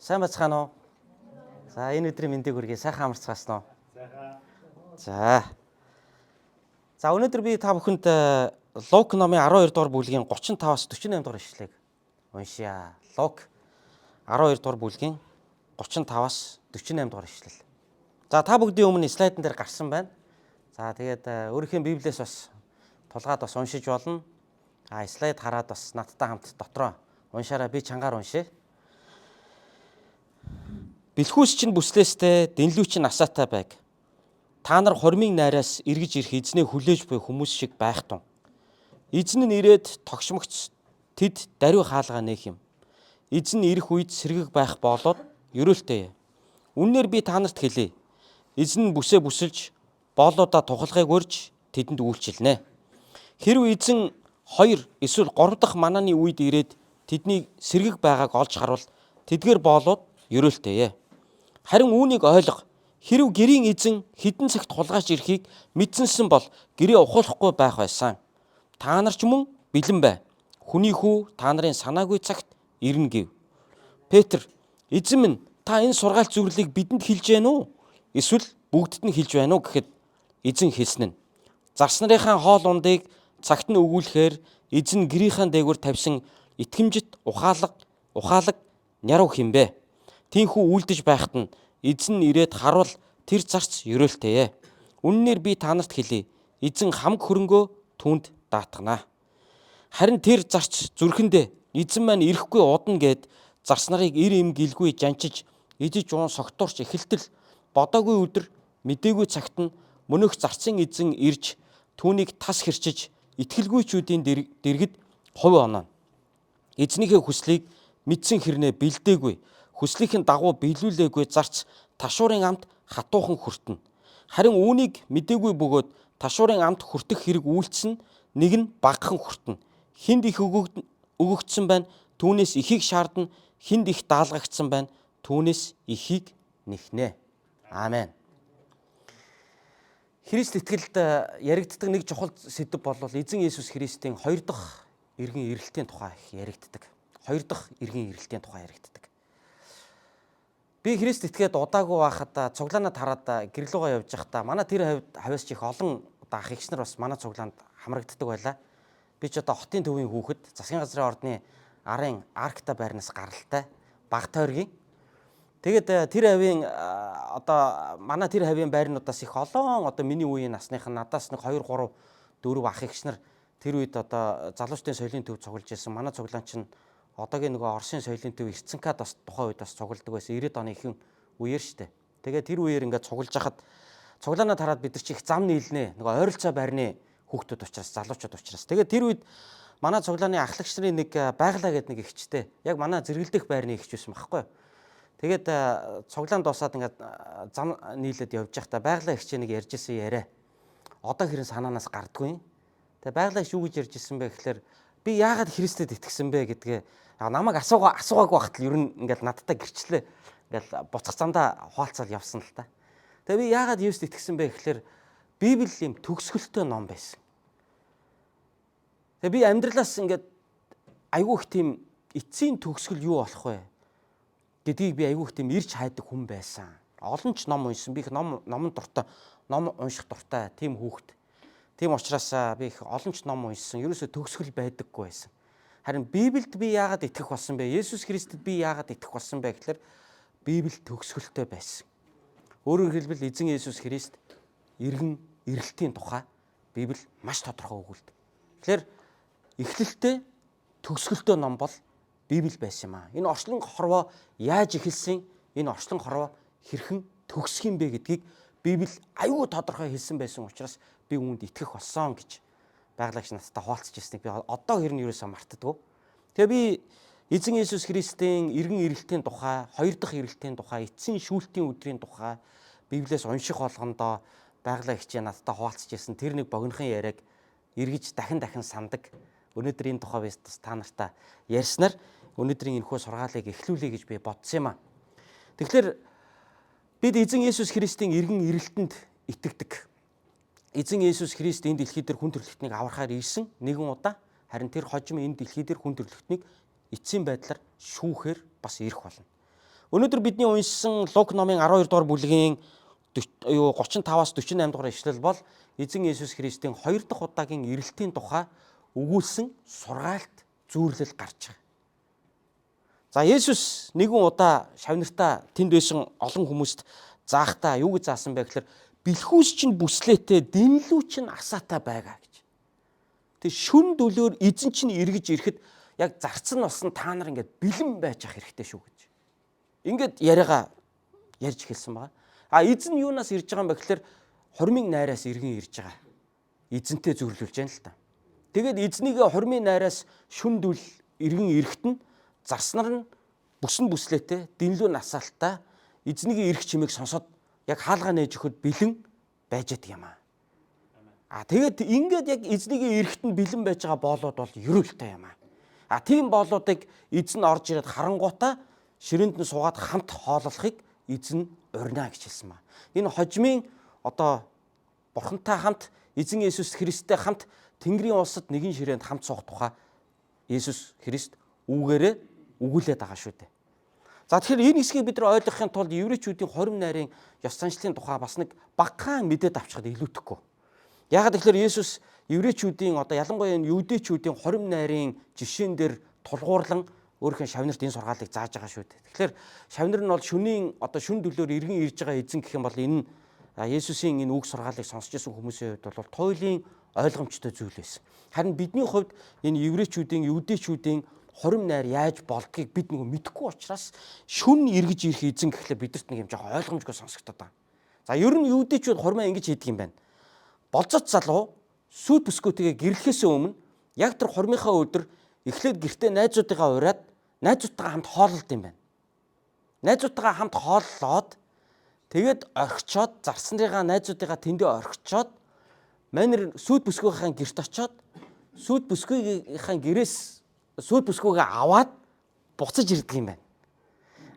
Сайн бацгаана уу? За, энэ өдрийн мэндийг хүргэе. Сайхан амарцгаасан уу? Сайхан. За. За, өнөөдөр би та бүхэнд Лук номын 12 дугаар бүлгийн 35-аас 48 дугаар ишлэгийг уншъя. Лук 12 дугаар бүлгийн 35-аас 48 дугаар ишлэл. За, та бүгдийн өмнө слайдан дээр гарсан байна. За, тэгээд өөрийнхөө Библиэс бас тулгаад бас уншиж болно. А слайд хараад бас надтай хамт дотроо уншаараа, би чангаар уншъя. Бэлхүүс чинь бүслээстэй, дэнлүү чинь асаатай байг. Та нар хормын найраас эргэж ирэх эзнээ хүлээж буй хүмүүс шиг байх тун. Эзэн нь ирээд тогшмогц тэд даруй хаалгаа нээх юм. Эзэн нь ирэх үед сэргэг байх болоод ерөөлтэй. Үннээр би та нарт хэлье. Эзэн нь бүсээ бүсэлж, боолуудаа тухалгыг урьж тэдэнд үйлчилнэ. Хэрв эзэн 2 эсвэл 3 дахь манааны үед ирээд тэдний сэргэг байгааг олж харвал тэдгээр боолууд ерөөлтэй. Харин үүнийг ойлго. Хэрв гэрийн эзэн хэдэн цагт хулгайч ирэхийг мэдсэнсэн бол гэрээ ухуулахгүй байх байсан. Та нар ч мөн бэлэн бай. Хүний хүү та нарын санаагүй цагт ирнэ гэв. Петр: "Эзэн минь, та энэ сургаалт зөвлөлийг бидэнд хэлж байна уу? Эсвэл бүгдэд нь хэлж байна уу?" гэхэд эзэн хэлсэн нь: "Зарц нарынхаа хоол ундыг цагт нь өгүүлэхээр эзэн гэрийнхээ дээгүүр тавьсан итгэмжит ухаалаг няруу хэн бэ? Тийнхүү үйлдэж байхад нь эзэн нь ирээд харвал тэр зарц ерөөлтэй. Үннээр би та нарт хэлье. Эзэн хамаг хөрөнгөө түүнд даатгана. Харин тэр зарц зүрхэндээ эзэн маань ирэхгүй удна гээд зарц нарыг эр эм гэлгүй жанчиж идэж уун согтуурч эхэлтэл бодоогүй өдөр, мдээгүй цагт нь мөнөөх зарцын эзэн ирж түүнийг тас хэрчиж итгэлгүйчүүдийн дэргэд хувь онооно. Эзнийхээ хүслийг мэдсэн хэрнээ бэлдээгүй, хүслийнхэн дагуу биелүүлээгүй зарц ташуурын амт хатуухан хүртэнэ. Харин үүнийг мдээгүй бөгөөд ташуурын амт хүртэх хэрэг үйлдсэн нэг нь багахан хүртэнэ. Хүнд их өгөгдсөн байна, түүнээс ихийг шаардна, хүнд их даалгагдсан байна, түүнээс ихийг нэхнэ." Амен. Христ итгэлд яригддаг нэг чухал сэдэв бол эзэн Есүс Христийн хоёр дахь эргэн ирэлтийн тухай их яригддаг. Хоёр дахь эргэн ирэлтийн тухай яригддаг. Би Христ итгээд удаагүй байхад цуглаанаа тараад гэр лүүгээ явж байхдаа манай тэр хавьд хавьяас их олон одоо ах эгч нар бас манай цуглаанд хамрагддаг байлаа. Би ч одоо хотын төвийн хүүхэд, засгийн газрын ордны арын аркта байрнаас гаралтай, баг тойргийн. Тэгээд тэр хавийн одоо манай тэр хавийн байрнуудаас их олон одоо миний үеийн насных нь надаас нэг 2 3 4 ах эгч нар тэр үед одоо залуучдын соёлын төв цуглаж байсан. Манай цуглаан чинь одоогийн нөгөө Оросын соёлын төв Ирцэнкад бас тухайн үед бас цугладаг байсан. 90-ад оны ихэнх үеэр штэ. Тэгээд тэр үеэр ингээд цуглаж хахад цуглаанаа тараад бид нар чи их зам нийлнэ. Нөгөө ойролцоо байрны хүүхдүүд учраас, залуучууд учраас. Тэгээд тэр үед манай цуглааны ахлагч нарын нэг байглаа гэдэг нэг эгчтэй. Яг манай зэрэгэлдэх байрны эгч байсан байхгүй юу? Тэгээд цуглаан дуусаад ингээд зам нийлээд явж байхдаа байглаа эгчээ нэг ярьж исэн яриа. Одоо хэрэн санаанаас гардаггүй. Тэгээ байглаа эгч юу гэж ярьж исэн бэ гэхлээр би яагаад Христэд итгэсэн бэ гэдгээ намайг асуугаагүй байхад л ер нь ингээд надтай гэрчлээ. Ингээд буцах замдаа хуваалцаал явсан л та. Тэгээ би яагаад Есүст итгэсэн бэ гэхлээр Библи юм төгсгөлтэй ном байсан. Тэгээ би амьдралаас ингээд айгүй их тийм эцсийн төгсгөл юу болох вэ гэдгийг би айгүй их тийм ирж хайдаг хүн байсан. Олон ч ном уншсан. Би их ном номон дуртай, ном унших дуртай тийм хүүхэд. Тийм учраас би их олон ч ном уншсан. Ерөөсөө төгсгөл байдаггүй байсан. Харин Библиэд би яагаад итгэх болсон бэ? Есүс Христэд би яагаад итгэх болсон бэ гэхлээр Библи төгсгөлтэй байсан. Өөрөөр хэлбэл эзэн Есүс Христ эргэн ирэлтийн тухай Библи маш тодорхой өгүүлдэг. Тэгэхээр эхлэлтэй төгсгөлтэй ном бол Библи байсан юм аа. Энэ орчлон хорвоо яаж эхэлсэн, энэ орчлон хорвоо хэрхэн төгсөх юм бэ гэдгийг Библи аюу тодорхой хэлсэн байсан учраас би үүнд итгэх болсон гэж байгалагч надтай хуваалцаж ирснийг би одоо хэрн юусаа мартдаггүй. Тэгээ би эзэн Есүс Христийн эргэн ирэлтийн тухай, хоёр дахь ирэлтийн тухай, эцсийн шүүлтийн өдрийн тухай Библиэс унших болгондоо байгалаа хичээ надтай хуваалцаж ирсэн тэр нэг богинохон яриаг эргэж дахин дахин сандаг. Өнөөдөр энэ тухай би та нартай ярьснаар өнөөдрийн энэхүү сургаалыг эхлүүлье гэж би бодсон юм а. Тэгэхээр бид эзэн Есүс Христийн эргэн ирэлтэнд итгэдэг. Эзэн Есүс Христ энэ дэлхий дээр хүн төрөлхтнийг аврахаар ирсэн нэгэн удаа, харин тэр хожим энэ дэлхий дээр хүн төрөлхтнийг эцсийн байдлаар шүүхээр бас ирэх болно. Өнөөдөр бидний уншсан Лук номын 12 дугаар бүлгийн 35-аас 48 дугаар ишлэл бол эзэн Есүс Христийн 2 дахь удаагийн ирэлтийн тухай өгүүлсэн сургаалт зүйрлэл гарч байгаа. За Есүс нэгэн удаа шавнартаа тэнд байсан олон хүмүүст заахтаа юу гэж заасан бэ гэхээр бэлхүүс чинь бүслээтэй, дэнлүү чинь асаатай байгаа гэж. Тэг шүн дөлөөр эзэн чинь эргэж ирэхэд яг зарцсан болсон та нар ингээд бэлэн байж ах хэрэгтэй шүү гэж. Ингээд яриагаа ярьж эхэлсэн байгаа. А эзэн юунаас ирж байгаа юм бэ гэхээр хормын найраас эргэн ирж байгаа. Эзэнтэй зөвлөж яана л та. Тэгээд эзнийг хормын найраас шүн дүл эргэн ирэхэд нь зарснаар нь бүсэн бүслээтэй, дэнлүү насаалтаа эзнийг ирэх чимээг сонсоод яг хаалгаа нээж өгөхөд бэлэн байж байдаг юм аа. А тэгээд ингээд яг эзнийг ирэхэд нь бэлэн байж байгаа боолууд бол ерөөлтэй юм аа. А тийм боолуудыг эзэн орж ирээд харангуутаа ширээнд нь суугаад хамт хооллохыг эзэн урина гэж хэлсэн ба. Энэ хожмын одоо бурхантай хамт эзэн Есүс Христтэй хамт Тэнгэрийн улсад нэгэн ширээнд хамт суух тухай Есүс Христ үүгээрээ өгүүлээд байгаа шүү дээ. За тэгэхээр энэ хэсгийг бид нар ойлгохын тулд еврейчүүдийн хорим найрын ёс заншлын тухай бас нэг багахан мэдээд авчихад илүүтэхгүй. Яагаад гэхээр Есүс еврейчүүдийн одоо ялангуяа энэ юудэчүүдийн хорим найрын жишээн дээр тулгуурлан өөрийнхөө шавнарт энэ сургаалыг зааж байгаа шүү дээ. Тэгэхээр шавнар нь бол шөнийн одоо шүн төлөөр эргэн ирж байгаа эзэн гэх юм бол энэ нь Есүсийн энэ үг сургаалыг сонсч ирсэн хүмүүсийн хувьд бол туйлын ойлгомжтой зүйл байсан. Харин бидний хувьд энэ еврейчүүдийн, юудэчүүдийн хорим найр яаж болдгийг бид нөгөө мэдэхгүй учраас шүн эргэж ирэх эзэн гэхлээр бидэрт нэг юм жоохон ойлгомжгүй сонсогдоод байгаа. За ер нь юудэчүүд хормоо ингэж хийдэг юм байна. Болзоц залуу сүйт бүсгүйтэйгээ гэрлэхээс өмнө яг тэр хормынхаа өдөр эхлээд гэртээ найзуудыгаа ураад найзуудтайгаа хамт хооллолд юм байна. Найзуудтайгаа хамт хооллоод тэгээд орхичоод зарснарыгаа найзуудыгаа тэндээ орхичоод манер сүйт бүсгүйнхээ гэрт очоод сүйт бүсгүйнхээ гэрээс сүйт бүсгүйгээ аваад буцаж ирдэг юм байна.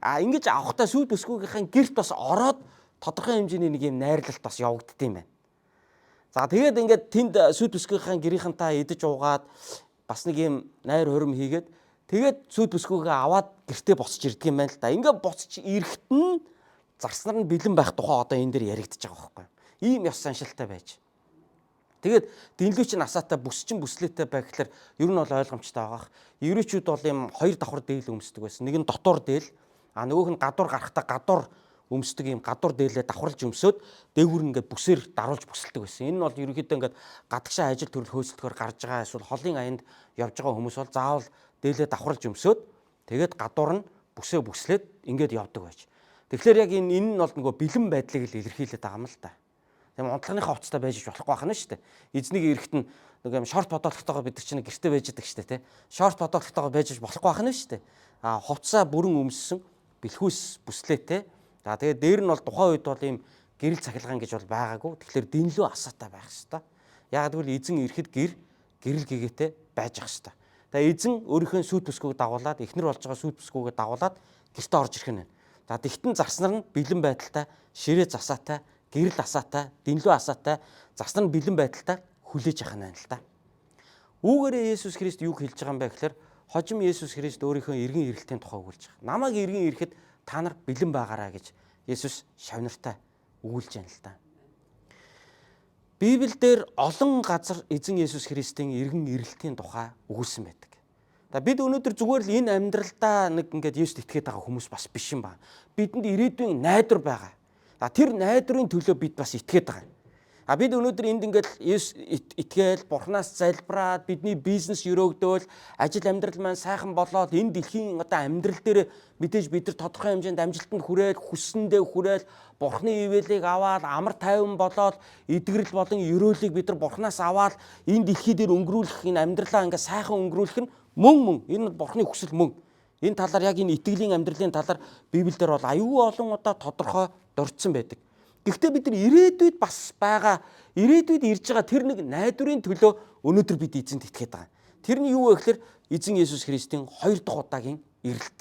А ингэж авахдаа сүйт бүсгүйнхээ гэрт бас ороод тодорхой хэмжээний нэг юм найрлалт бас явагдд юм байна. За тэгээд ингээд тэнд сүйт бүсгүйнхээ гэрийнхэнтэй идэж уугаад бас нэг юм найр хорим хийгээд тэгээд сүйт бүсгүйгээ аваад гэртээ буцаж ирдэг юм байна л да. Ингээд буцаж ирэхэд нь зарснаар нь бэлэн байх тухай одоо энэ дэр яригдчих байгаа байхгүй юу. Ийм ёс заншилтай байж. Тэгээд дэнлүү чинь асаатай бүс чин бүслээтэй бай гэхлээр ер нь бол ойлгомжтой байгаа. Еврейчүүд бол ийм хоёр давхар дээл өмсдөг байсан. Нэг нь дотуур дээл, а нөгөөх нь гадуур гарахдаа гадуур өмсдөг ийм гадуур дээлээ давхарлаж өмсөөд дээгүүр нь ингээд бүсээр даруулж бүсэлдэг байсан. Энэ нь бол ерөнхийдөө ингээд гадагшаа ажил төрөл хөөцөлдөхөөр гарч байгаа эсвэл холын аянд явж байгаа хүмүүс бол заавал дээлээ давхарлаж өмсөөд тэгээд гадуур нь бүсээ бүслээд ингээд явдаг байж. Тэгэхээр яг энэ нь бол нөгөө бэлэн байдлыг л илэрхийлээд байгаа юм л да. Тийм унтлагынхаа хувцастай байж болохгүй байх нь шүү дээ. Эзнийг эрэхт нь нэг юм шорт бодоолтойгоо бид нар чинь гэрте байж идэг шүү дээ, тэ. Шорт бодоолтойгоо байж болохгүй байх нь шүү дээ. А хувцасаа бүрэн өмссөн бэлхүүс бүслээтэй. За тэгээд дээр нь бол тухайн үед бол ийм гэрэл цахилгаан гэж бол байгаагүй. Тэгэхээр дэнлүү асаатай байх хэвээр. Яг гэвэл эзэн ирэхэд гэр гэрэл гэгээтэй байж ах хэвээр. Тэгээ эзэн өөрийнхөө сүйт бүсгүйг дагуулад эхнэр болж байгаа сүйт бүсгүйгээ дагуулад гэртээ орж ирэх нь байна. За тэгтэн зарснаар нь бэлэн байдалтай, ширээ засаатай, гэрэл асаатай, дэнлүү асаатай, зарснаар нь бэлэн байдалтай хүлээж авах нь байна л да. Үүгээрээ Есүс Христ юу хэлж байгаа юм бэ гэхээр хожим Есүс Христ өөрийнхөө эргэн ирэлтийн тухай өгүүлж байгаа. Намайг эргэн ирэхэд та нар бэлэн байгаарай гэж Есүс шавнартаа өгүүлж байна л да. Библиэлд олон газар эзэн Есүс Христийн эргэн ирэлтийн тухай өгүүлсэн байдаг. За бид өнөөдөр зүгээр л энэ амьдралдаа нэг ингээд Есүст итгээд байгаа хүмүүс бас биш юм ба. Бидэнд ирээдүйн найдвар байгаа. За тэр найдварын төлөө бид бас итгээд байгаа. А бид өнөөдөр энд ингээд Есүс итгээл Бурханаас залбираад бидний бизнес өрөөгдөөл ажил амьдрал маань сайхан болоод энэ дэлхийн одоо амьдрал дээр мэдээж бид нар тодорхой хэмжээнд амжилтанд хүрээл хүссэндээ хүрээл Бурханы ивэлийг аваад амар тайван болоод эдгэрэл болон өрөөлийг бид нар Бурханаас аваад энэ дэлхий дээр өнгөрүүлэх энэ амьдралаа ингээд сайхан өнгөрүүлэх нь мөн энэ Бурханы хүсэл мөн. Энэ талаар яг энэ итгэлийн амьдралын талаар Библиэлд бол аюул олон удаа тодорхой дурдсан байдаг. Гэхдээ бид нар ирээдүйд бас байгаа, ирээдүйд ирж байгаа тэр нэг найдварын төлөө өнөөдөр бид эзэнт итгээд байгаа. Тэр нь юу вэ гэхээр эзэн Есүс Христийн хоёр дахь удаагийн ирэлт.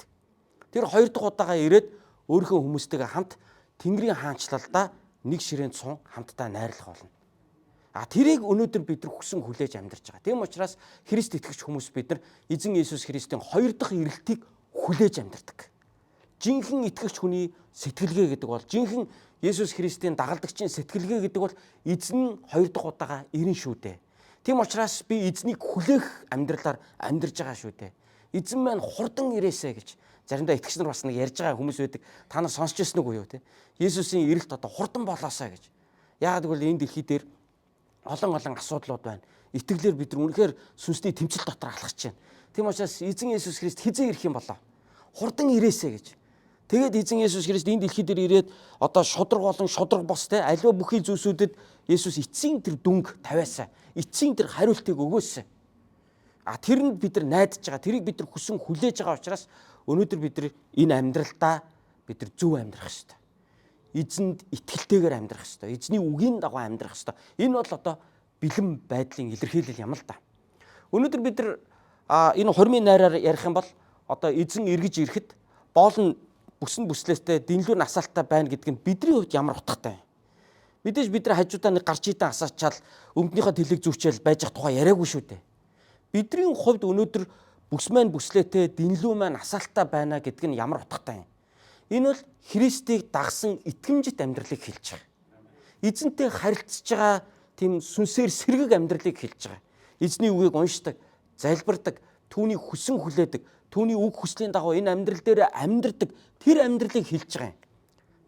Тэр хоёр дахь удаага ирээд өөрийнхөө хүмүүстэйгээ хамт Тэнгэрийн хаанчлалдаа нэг ширээнд сун хамтдаа найрлах болно. А тэрийг өнөөдөр бид нар хүсэн хүлээж амьдарч байгаа. Тийм учраас Христ итгэгч хүмүүс бид нар эзэн Есүс Христийн хоёр дахь ирэлтийг хүлээж амьдардаг. Жинхэнэ итгэгч хүний сэтгэлгээ гэдэг бол, жинхэнэ Есүс Христийн дагалдагчийн сэтгэлгээ гэдэг бол эзэн хоёр дахь удаага ирнэ шүү дээ. Тийм учраас би эзнийг хүлээх амьдралаар амьдарж байгаа шүү дээ. Эзэн маань хурдан ирээсэ гэж заримдаа итгэгч нар бас нэг ярьж байгаа хүмүүс байдаг. Та нар сонсч ирсэн үгүй юу те? Есүсийн ирэлт одоо хурдан болоосаа гэж. Яагаад гэвэл энэ дэлхий дээр олон олон асуудлууд байна. Итгэлээр бид нар үнэхээр сүнсний тэмцэл дотор алхаж байна. Тийм учраас эзэн Есүс Христ хэзээ ирэх юм болоо? Хурдан ирээсэ гэж. Тэгээд эзэн Есүс Христ энэ дэлхий дээр ирээд одоо шудраг болон шудраг бос те аливаа бүхий зүйлсүүдэд Есүс эцсийн тэр дүнг тавиасаа. Эцсийн тэр хариултыг өгөөсэй. А тэрэнд бид нар найдаж байгаа. Тэрийг бид нар хүсэн хүлээж байгаа учраас өнөөдөр бид нар энэ амьдралдаа бид нар зөв амьдрах ёстой. Эзэнд итгэлтэйгээр амьдрах ёстой. Эзний үгийн дагуу амьдрах ёстой. Энэ бол одоо бэлэн байдлын илэрхийлэл юм л да. Өнөөдөр бид нар энэ хурмын найраар ярих юм бол одоо эзэн эргэж ирэхэд боол нь бүсэн бүслээстэй дэнлүү насаалттай байна гэдг нь бидний хувьд ямар утгатай юм. Мэдээж бид нар хажуудаа нэг гарч идэн асаачаал өмднийхөө тэлэг зүүчээл байж ах тухай яриаггүй шүү дээ. Бидний хувьд өнөөдөр бүс маань бүслээтэй дэнлүү маань асаалттай байна гэдг нь ямар утгатай юм. Энэ бол Христийг дагсан итгэмжит амьдралыг хэлж байгаа. Эзэнтэй харилцаж байгаа тийм сүнсээр сэргэг амьдралыг хэлж байгаа. Эзний үгийг уншдаг, залбирдаг, түүнийг хүсэн хүлээдэг, түүний үг хүслийн дагуу энэ амьдрал дээр амьдрдаг тэр амьдралыг хэлж байгаа юм.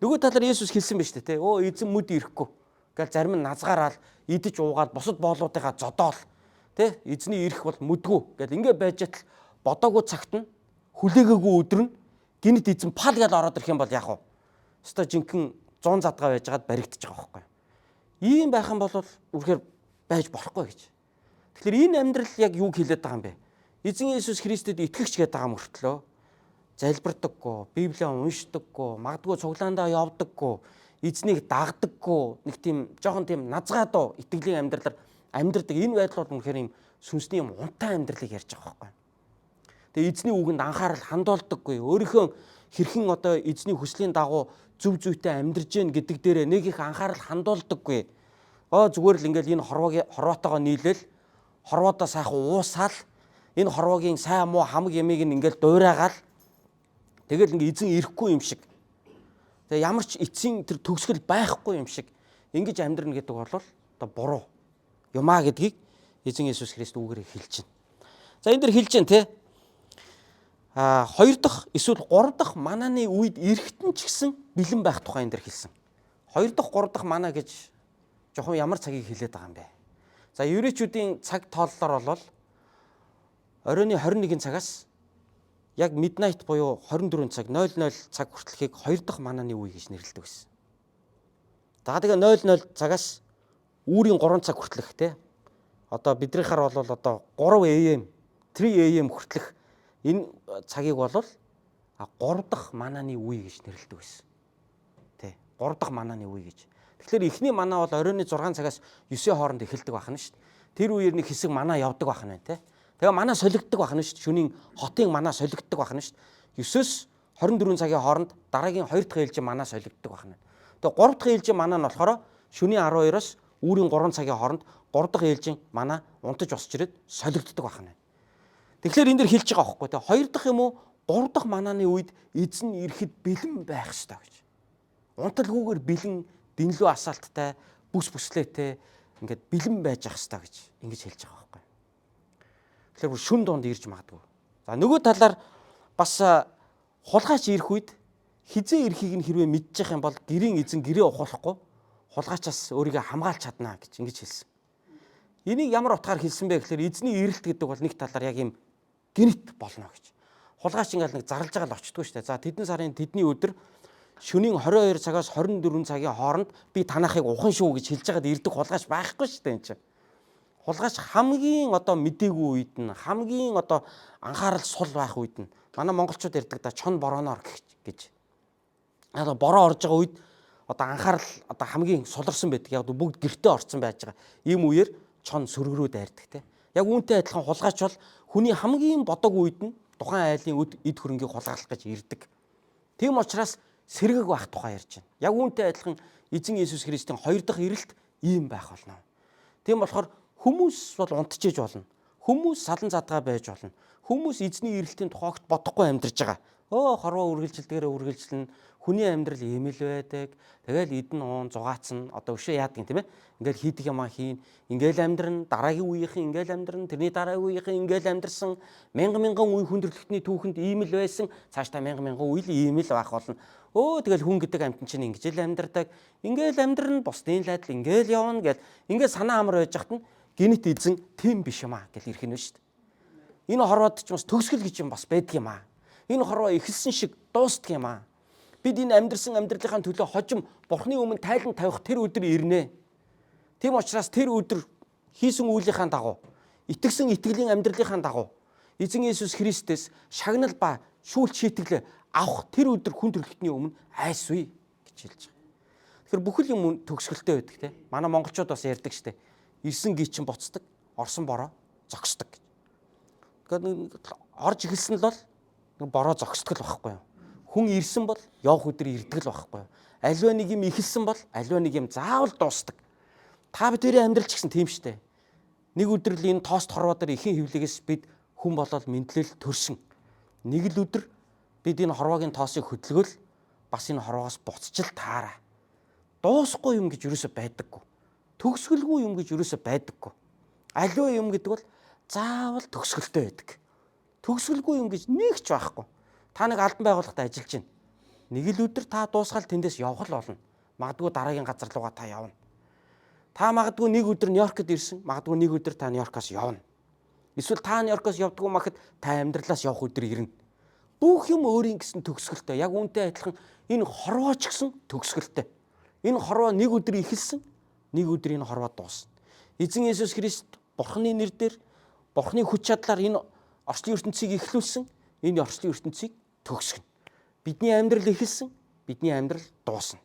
Нөгөө талаар Есүс хэлсэн ба шүү дээ, тэ. Өө эзэн мүд ирэхгүй. Гэл зарим нь назгаараал идэж уугаад бусад боолуудыгаа зодоол, тэ. Эзний ирэх бол мүдгүү гэл ингээ байж атал бодоогүй цагт нь хүлээгээгүй өдөр нь гинэт эзэн пал гэл ороод ирэх юм бол яах вэ? Өстой жинхэнэ 100 задгаа байжгаад баригдаж байгаа байхгүй. Ийм байх юм бол үнэхээр байж болохгүй гэж. Тэгэхээр энэ амьдрал яг юуг хэлээд байгаа юм бэ? Эзэн Иесус Христэд итгэгч гэдэг байгаа мөртлөө залбирдаггүй, Библийг уншдаггүй, магадгүй цуглаандаа явдаггүй, эзнийг дагдаггүй, нэг тийм жоохон тийм назгаа дуу итгэлийн амьдралаар амьдрдаг энэ байдал бол үнэхээр юм сүнсний юм унтаа амьдралыг ярьж байгаа байхгүй. Тэгээ эзний үгэнд анхаарал хандуулдаггүй, өөрийнхөө хэрхэн одоо эзний хүслийн дагуу зөв зүйтэй амьдарч гин гэдэг дээрээ нэг их анхаарал хандуулдаггүй. Оо зүгээр л ингээл энэ хорвоогийн хорвоотойгоо нийлээл хорвоодоо сайхан уусаал энэ хорвоогийн сайн муу хамаг ямыг ингээл дуурайгаал тэгэл ингээ эзэн ирэхгүй юм шиг. Тэгээ ямар ч эцсийн тэр төгсгөл байхгүй юм шиг ингэж амьдрна гэдэг бол одоо буруу юмаа гэдгийг эзэн Иесус Христ үгээрээ хэлж байна. За энэ дэр хэлж байна те. А хоёр дахь эсвэл гурав дахь манааны үед эрэхтэн ч гэсэн бэлэн байх тухай энэ дэр хэлсэн. Хоёр дахь гурав дахь мана гэж жоохон ямар цагийг хэлээд байгаа юм бэ? За еврейчүүдийн цаг тооллоор бол оройн 21 цагаас яг midnight буюу 24 цаг 00 цаг хүртэлхийг хоёр дахь манааны үе гэж нэрлэдэг байсан. За тэгээ 00 цагаас үүрийн 3 цаг хүртэлх те. Одоо биднийхаар бол одоо 3 AM 3 AM хүртэлх энэ цагийг бол 3 дахь манааны үе гэж нэрлэдэг байсан. Тэ 3 дахь манааны үе гэж. Тэгэхээр эхний манаа бол оройн 6 цагаас 9-ийн хооронд эхэлдэг байх нь шүү дээ. Тэр үеэр нэг хэсэг манаа явдаг байх нь байна те. Тэгээ манаа солигддог байх нь шүү дээ. Шөнийн хотын манаа солигддог байх нь шүү дээ. 9-өөс 24 цагийн хооронд дараагийн 2 дахь ээлжийн манаа солигддог байх нь. Тэгээ 3 дахь ээлжийн манаа нь болохоор шөнийн 12-оос үүрийн 3 цагийн хооронд 3 дахь ээлжийн манаа унтаж босч ирээд солигддог байх нь. Тэгэхээр энэ дэр хэлж байгаа байхгүй те. 2 дахь юм уу 3 дахь манааны үед эзэн ирэхэд бэлэн байх ёстой гэж. Унталгүйгээр бэлэн дэнлүү асаалттай бүс бүслээтэй ингээд бэлэн байж ах ёстой гэж ингэж хэлж байгаа байхгүй. Тэгэхээр бүр шүн дунд ирж магадгүй. За нөгөө талаар бас хулгайч ирэх үед хизээ ирэхийг нь хэрвээ мэдчих юм бол гэрийн эзэн гэрээ ухуулахгүй хулгайчаас өөрийгөө хамгаалж чаднаа гэж ингэж хэлсэн. Энийг ямар утгаар хэлсэн бэ гэхээр эзний ирэлт гэдэг бол нэг талаар яг юм гинт болно гэж. Хулгайч ингээл нэг зарлж байгаа л очтгүй шүү дээ. За тэдэн сарын тэдний өдөр шөнийн 22 цагаас 24 цагийн хооронд би танахыг ухан шүү гэж хэлж байгаад ирдэг хулгайч байхгүй шүү дээ энэ чинь. Хулгайч хамгийн одоо мдээгүй үед нь хамгийн одоо анхаарал сул байх үед нь манай монголчууд ярьдаг да чон бороноор гэж. Одоо бороо орж байгаа үед одоо анхаарал одоо хамгийн суларсан байдаг. Яг бүгд гэртээ орцсон байж байгаа. Ийм үеэр чон сөргөрөө дайрдаг те. Яг үүнтэй адилхан хулгайч бол хүний хамгийн бодоогүй үед нь тухайн айлын эд хөрөнгийг хулгайлах гэж ирдэг. Тийм учраас сэргэг байх тухай ярьж байна. Яг үүнтэй адилхан эзэн Иесус Христийн хоёр дахь ирэлт ийм байх болно. Тийм болохоор хүмүүс бол унтчихэж болно. Хүмүүс салан задгаа байж болно. Хүмүүс эзний ирэлтийн тухайгт бодохгүй амьдарч байгаа. Өө хорвоо үргэлжилдгээрээ үргэлжилнэ. Хүний амьдрал ийм л байдаг. Тэгэл идэн уун зугаацна. Одоо өшөө яадаг юм тийм ээ. Ингээл хийдэг юмаа хийн. Ингээл амьдрна. Дараагийн үеийнхэн ингээл амьдрна. Тэрний дараагийн үеийнхэн ингээл амьдарсан. Мянган мянган үе хүндрэлтний түүхэнд ийм л байсан. Цаашдаа мянган мянган үе л ийм л байх болно. Өө тэгэл хүн гэдэг амьтан чинь ингэж л амьдардаг. Ингээл амьдрна. Бусдын л адил ингээл явна гэл. Ингээл санаа амар байж хат нь гинэт эзэн тийм биш юм аа гэл ирэх нь шүү дээ. Энэ хорвоод ч бас төгсгөл гэж юм бас байдаг юм аа. Энэ хорвоо эхэлсэн шиг дуустдаг юм аа. Бид энэ амьдрсан амьдралынхаа төлөө хожим Бурхны өмнө тайлан тавих тэр өдөр ирнэ. Тийм учраас тэр өдөр хийсэн үйлийнхаа дагуу, итгэсэн итгэлийн амьдралынхаа дагуу Эзэн Иесус Христээс шагнал ба шүүлт шийтгэлээ авах тэр өдөр хүн төрөлхтний өмнө айсвэ гэж хэлж байгаа. Тэгэхээр бүхэл юм төгсгөлтэй байдаг те. Манай монголчууд бас ярьдаг штэ. Ирсэн ги чинь буцдаг, орсон бороо зогсдог гэж. Тэгэхээр орж эхэлсэн л бол бороо зогсдог л байхгүй юу? Хүн ирсэн бол явах өдөр ирдэг л байхгүй юу? Аливаа нэг юм эхэлсэн бол аливаа нэг юм заавал дуустдаг. Та бүдэрийн амьдрал ч гэсэн тийм штэ. Нэг өдөр л энэ тост хорвоо дээр ихэн хөвлөгөөс бид хүн болоод мэдлэл төрсөн. Нэг л өдөр бид энэ хорвоогийн тоосыг хөдөлгөөл бас энэ хорвоогоос буцаж л таараа. Дуусахгүй юм гэж юусоо байдаггүй. Төгсгөлгүй юм гэж юусоо байдаггүй. Аливаа юм гэдэг бол заавал төгсгөлтэй байдаг. Төгсгөлгүй юм гэж нэг ч байхгүй. Та нэг албан байгууллагад ажиллаж байна. Нэг л өдөр та дуусгаал тэндээс явах л болно. Магадгүй дараагийн газар руугаа та явна. Та магадгүй нэг өдөр Нью-Йоркод ирсэн, магадгүй нэг өдөр та Нью-Йоркоос явна. Эсвэл та Нью-Йоркоос явдггүй махад та амьдралаас явах өдөр ирнэ. Бүх юм өөрийн гэсэн төгсгөлтэй. Яг үүнтэй адилхан энэ хорвоо ч гэсэн төгсгөлтэй. Энэ хорвоо нэг өдөр эхэлсэн, нэг өдөр энэ хорвоо дуусна. Эзэн Иесус Христ Бурхны нэр дээр Бурхны хүч чадлаар энэ орчлон ертөнцийг эхлүүлсэн, энэ орчлон ертөнцийг төгсгөнө. Бидний амьдрал эхэлсэн, бидний амьдрал дуусна.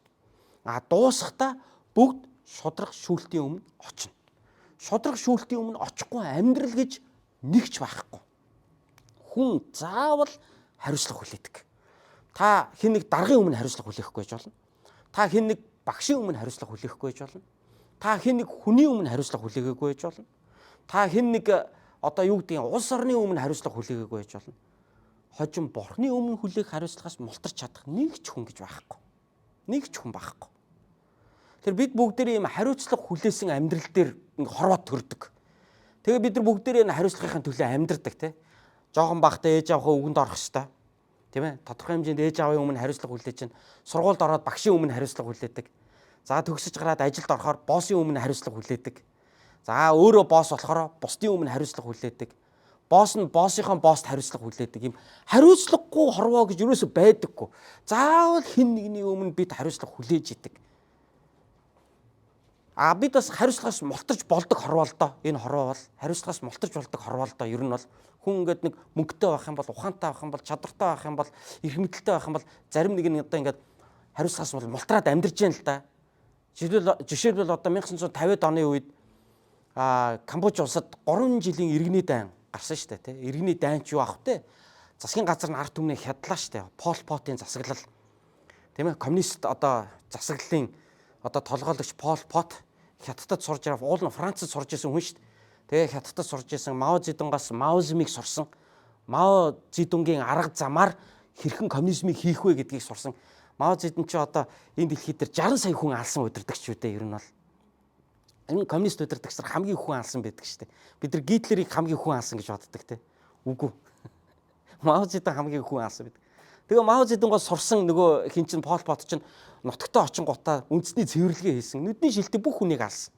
А дуусахдаа бүгд шудраг шүүлтийн өмнө очино. Шудраг шүүлтийн өмнө очихгүй амьдрал гэж нэг ч байхгүй. Хүн заавал хариуцлага хүлээдэг. Та хэн нэг даргын өмнө хариуцлага хүлээхгүй байж болно. Та хэн нэг багшийн өмнө хариуцлага хүлээхгүй байж болно. Та хэн нэг хүний өмнө хариуцлага хүлээгээгүй байж болно. Та хэн нэг одоо юу гэдгийг улс орны өмнө хариуцлага хүлээгээгүй байж болно. Хожим Бурхны өмнө хүлээх хариуцлагаас мултарч чадах нэг ч хүн гэж байхгүй. Нэг ч хүн байхгүй. Тэр бид бүгдээрээ ийм хариуцлага хүлээсэн амьдрал дээр хорвоо төрдөг. Тэгээ бид нар бүгдээрээ энэ хариуцлагын төлөө амьдрдаг те. Жохон бахта ээж авахаа үгэнд орох хэвээр. Тийм ээ. Тодорхой хэмжээнд ээж аавын өмнө хариуцлага хүлээж чинь сургуульд ороод багшийн өмнө хариуцлага хүлээдэг. За төгсөж гараад ажилд орохоор боссын өмнө хариуцлага хүлээдэг. За өөрөө босс болохоор бусдын өмнө хариуцлага хүлээдэг. Босс нь боссынхоо босст хариуцлага хүлээдэг. Ийм хариуцлагагүй хорвоо гэж юусоо байдаггүй. Заавал хэн нэгний өмнө бид хариуцлага хүлээж идэг. А бид бас хариуцлагаас мултарч болдог хорвоо л доо. Энэ хорвоо бол хариуцлагаас мултарч болдог хорвоо л доо. Ер нь бол хүн ингээд нэг мөнгөтэй байх юм бол, ухаантай байх юм бол, чадвартай байх юм бол, эрх мэдэлтэй байх юм бол зарим нэг нь одоо ингээд хариуцлагаас бол мултраад амьдарч байна л да. Жишээлбэл одоо 1950-ад оны үед Камбож улсад 3 жилийн иргэний дайн гарсан шүү дээ, тэ. Иргэний дайн ч юу ах вэ? Засгийн газар нь ард түмнээ хядлаа шүү дээ. Пол Потын засаглал. Тийм ээ, коммунист одоо засаглалын одоо толгойлогч Пол Пот Хятадд сурж байгаа, уул нь Францад сурж исэн хүн шүү дээ. Тэгээ Хятадд сурж исэн Мао Цзэдунгаас маозмыг сурсан. Мао Цзэдунгийн арга замаар хэрхэн коммунизмыг хийх вэ гэдгийг сурсан. Мао Цзэдун чи одоо энэ дэлхий дээр 60 сая хүн алсан удирдагч үү дээ ер нь бол. Энэ коммунист удирдагч нар хамгийн хүн алсан байдаг шүү дээ. Бид нар Гитлерийг хамгийн хүн алсан гэж боддог те. Үгүй. Мао Цзэдун хамгийн хүн алсан байдаг. Тэгээ Мао Цзэдунгоос сурсан нөгөө хин чин Пол Пот чинь нутагтаа очингуудаа үндэсний цэвэрлэгээ хийсэн. Нүдний шилтээ бүх хүнийг алсан.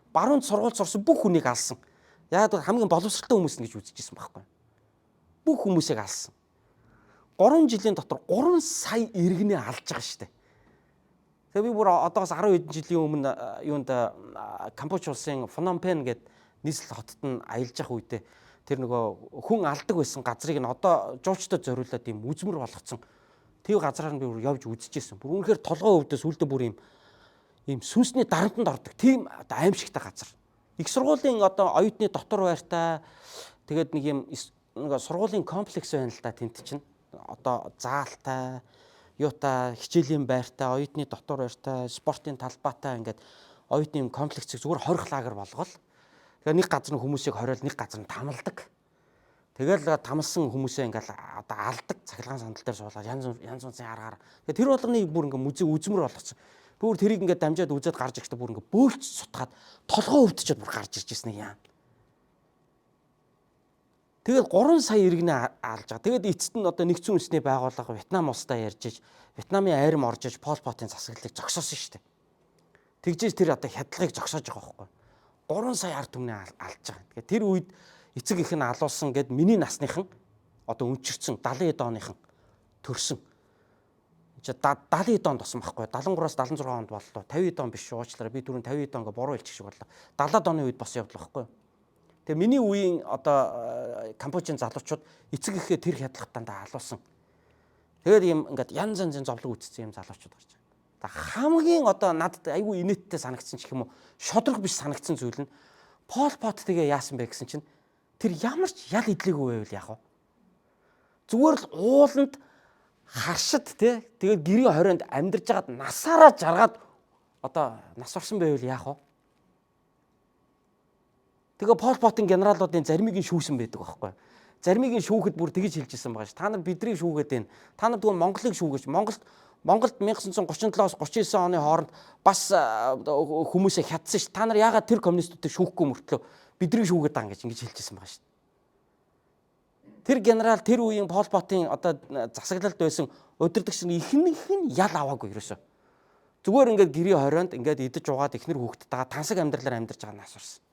Баруун сургууль сурсан бүх хүнийг алсан. Яг хамгийн боловсралтай хүмүүс нь гэж үзчихсэн байхгүй. Бүх хүмүүсийг алсан. 3 жилийн дотор 3 сая иргэнээ алж байгаа шүү дээ. Тэгээ би бүр одоогоос 10 хэдэн жилийн өмнө юунд Камбож улсын Фном Пен гээд нийслэл хотод нь аялж явах үедээ тэр нөгөө хүн алдаг байсан газрыг нь одоо жуучдад зориулаад ийм үзмэр болгоцсон. Тэр газраар нь би бүр явж үзчихсэн. Бүр үнэхээр толгой өвдөөс үлдээ бүр ийм сүнсний дарамтанд ордог. Тийм одоо аимшигтай газар. Их сургуулийн одоо оюутны дотор байртай тэгээд нэг юм нэг сургуулийн комплекс байна л да тэнд чинь. Одоо заалтай, юутай, хичээлийн байртай, оюутны дотор байртай, спортын талбайтай ингээд оюутны юм комплексийг зүгээр хорих лагер болгоол. Тэгээ нэг газар нь хүмүүсийг хориол, нэг газар нь тамалдаг. Тэгэл тамлсан хүмүүсээ ингээл одоо алдаг цахилгаан сандал дээр суулгаад янз янз янзын аргаар. Тэгээ тэр болгоныг бүр ингээ музей үзмэр болгоцсон. Бүр тэрийг ингээ дамжаад үзээд гарч ирэхдээ бүр ингээ бөөлц сутгаад толгоо өвдөчөөд бүр гарч ирж ирсэн юм. Тэгээд 3 сая иргэнэ алж байгаа. Тэгээд эцэст нь одоо нэгдсэн үндэсний байгууллага Вьетнам улстай ярьж иж Вьетнамын айрам орж иж Пол Потын засаглалыг зогсоосон шүү дээ. Тэгжээж тэр одоо хядлагыг зогсоож байгаа байхгүй. 3 сая ард түмний алж байгаа. Тэгэхээр тэр үед эцэг их нь алуулсан гэд миний насныхан одоо өнчөрцөн 70 оныхан төрсөн. Чи 70 онд тосон байхгүй 73-аас 76 онд боллоо. 50 он биш уучлаарай. Би түрүүн 50 он гэ буруу хэлчих шиг боллоо. 70-ад оны үед бос явдал байхгүй. Тэгээ миний үеийн одоо Камбожийн залуучууд эцэг эхээ тэр хядлагт дандаа алуулсан. Тэгээд ийм ингээд янз янзын зовлон үтцсэн юм залуучууд гарч байгаа. За хамгийн одоо надад айгүй инээдтэй санагдсан ч гэх юм уу шодрох биш санагдсан зүйл нь Пол Пот тэгээ яасан бэ гэсэн чинь тэр ямар ч ял идлээгүй байвал яах вэ? Зүгээр л ууланд харшид те тэгээд гэрийн хорионд амьдарч байгаад насаараа жаргаад одоо нас орсон байвал яах вэ? Тэгээ Пол Потын генералуудын заримыг нь шүүсэн байдаг байхгүй. Заримыг нь шүүхэд бүр тэгж хэлж исэн байгаа ш. Та нар бидрийг шүүгээд байна. Та нар тэгвэл Монголыг шүүгээч. Монголд 1937-оос 39 оны хооронд бас хүмүүсээ хядсан ш. Та нар яагаад тэр коммунистуудыг шүүхгүй мөртлөө бидрийг шүүгээд байгаа гэж ингэж хэлж исэн байгаа ш. Тэр генерал тэр үеийн Пол Потын одоо засаглалд байсан удирдагч нар ихэнх нь ял аваагүй ерөөсөө. Зүгээр ингээд гэрийн хорионд ингээд идэж угаад эхнэр хүүхэдтэйгээ тансаг амьдралаар амьдарч байгаа нас орсон.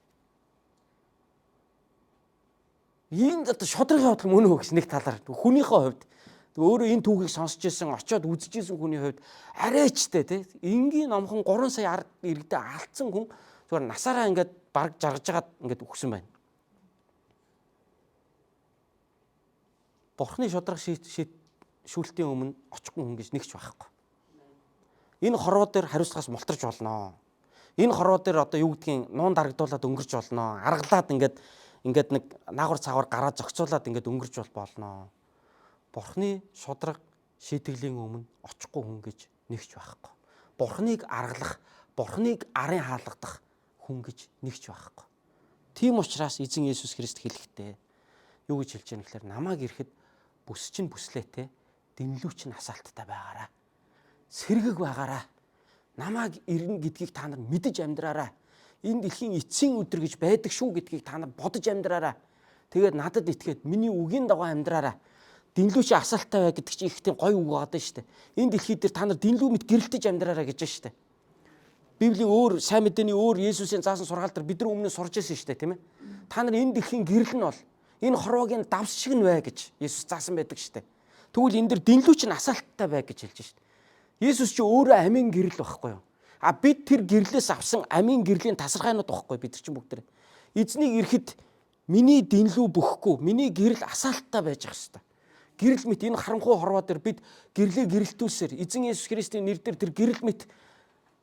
Энд одоо шудраг явдал мөн үү гэж нэг талаар хүнийхээ хувьд өөрөө энэ түүхийг сонсч ирсэн, очиод үзэж ирсэн хүний хувьд арайчтай тий энгийн номхон 3 сая ард иргэдээ алдсан хүн зүгээр насаараа ингээд бараг жаргаж байгаад ингээд үхсэн байна. Бурхны шудраг шүүлтийн өмнө очихгүй хүн гэж нэг ч байхгүй. Энэ хорвоо дээр хариуцлагаас мултарч болно. Энэ хорвоо дээр одоо юу гэдгийг нуун дарагдуулаад өнгөрч болно. Аргалаад ингээд нэг наагур цаагуур гараа зохицуулаад ингээд өнгөрч болно. Бурхны шудраг шийтгэлийн өмнө очихгүй хүн гэж нэг ч байхгүй. Бурхныг аргалах, Бурхныг арын хаалгадах хүн гэж нэг ч байхгүй. Тийм учраас эзэн Есүс Христ хэлэхдээ юу гэж хэлж байгаа нөхлөөр намайг ирэхэд бүс чинь бүслээтэй, дэнлүү чинь асаалттай байгаараа. Сэргэг байгаараа. Намайг ирнэ гэдгийг та нар мэдэж амьдраараа. Энэ дэлхийн эцсийн өдөр гэж байдаг шүү гэдгийг та нар бодож амьдраараа. Тэгээд надад итгээд миний үгийн дагуу амьдраараа. Дэнлүү чи асаалттай бай гэдэг чинь их тийм гоё үг байгаа даа шүү дээ. Энэ дэлхий дээр та нар дэнлүү мэт гэрэлтэж амьдраараа гэж байна шүү дээ. Библийн өөр сайн мэдээний өөр Есүсийн заасан сургаал дээр бид нар өмнө сурч ирсэн шүү дээ, тийм ээ. Та нар энэ дэлхийн гэрэл нь бол энэ хорвоогийн давс шиг нь бай гэж Есүс заасан байдаг шүү дээ. Тэгвэл энэ дэр дэнлүү чинь асаалттай бай гэж хэлж шүү дээ. Есүс чи өөрөө амийн гэрэл байхгүй юу? А бид тэр гэрлээс авсан амийн гэрлийн тасархайнууд байхгүй бид нар чинь бүгд тэр. Эзнийг ирэхэд миний дэнлүү бөхгүй, миний гэрэл асаалттай байж ах хэвээр. Гэрэл мэт энэ харанхуй хорвоо дээр бид гэрлээ гэрэлтүүлсээр эзэн Есүс Христийн нэр дээр тэр гэрэл мэт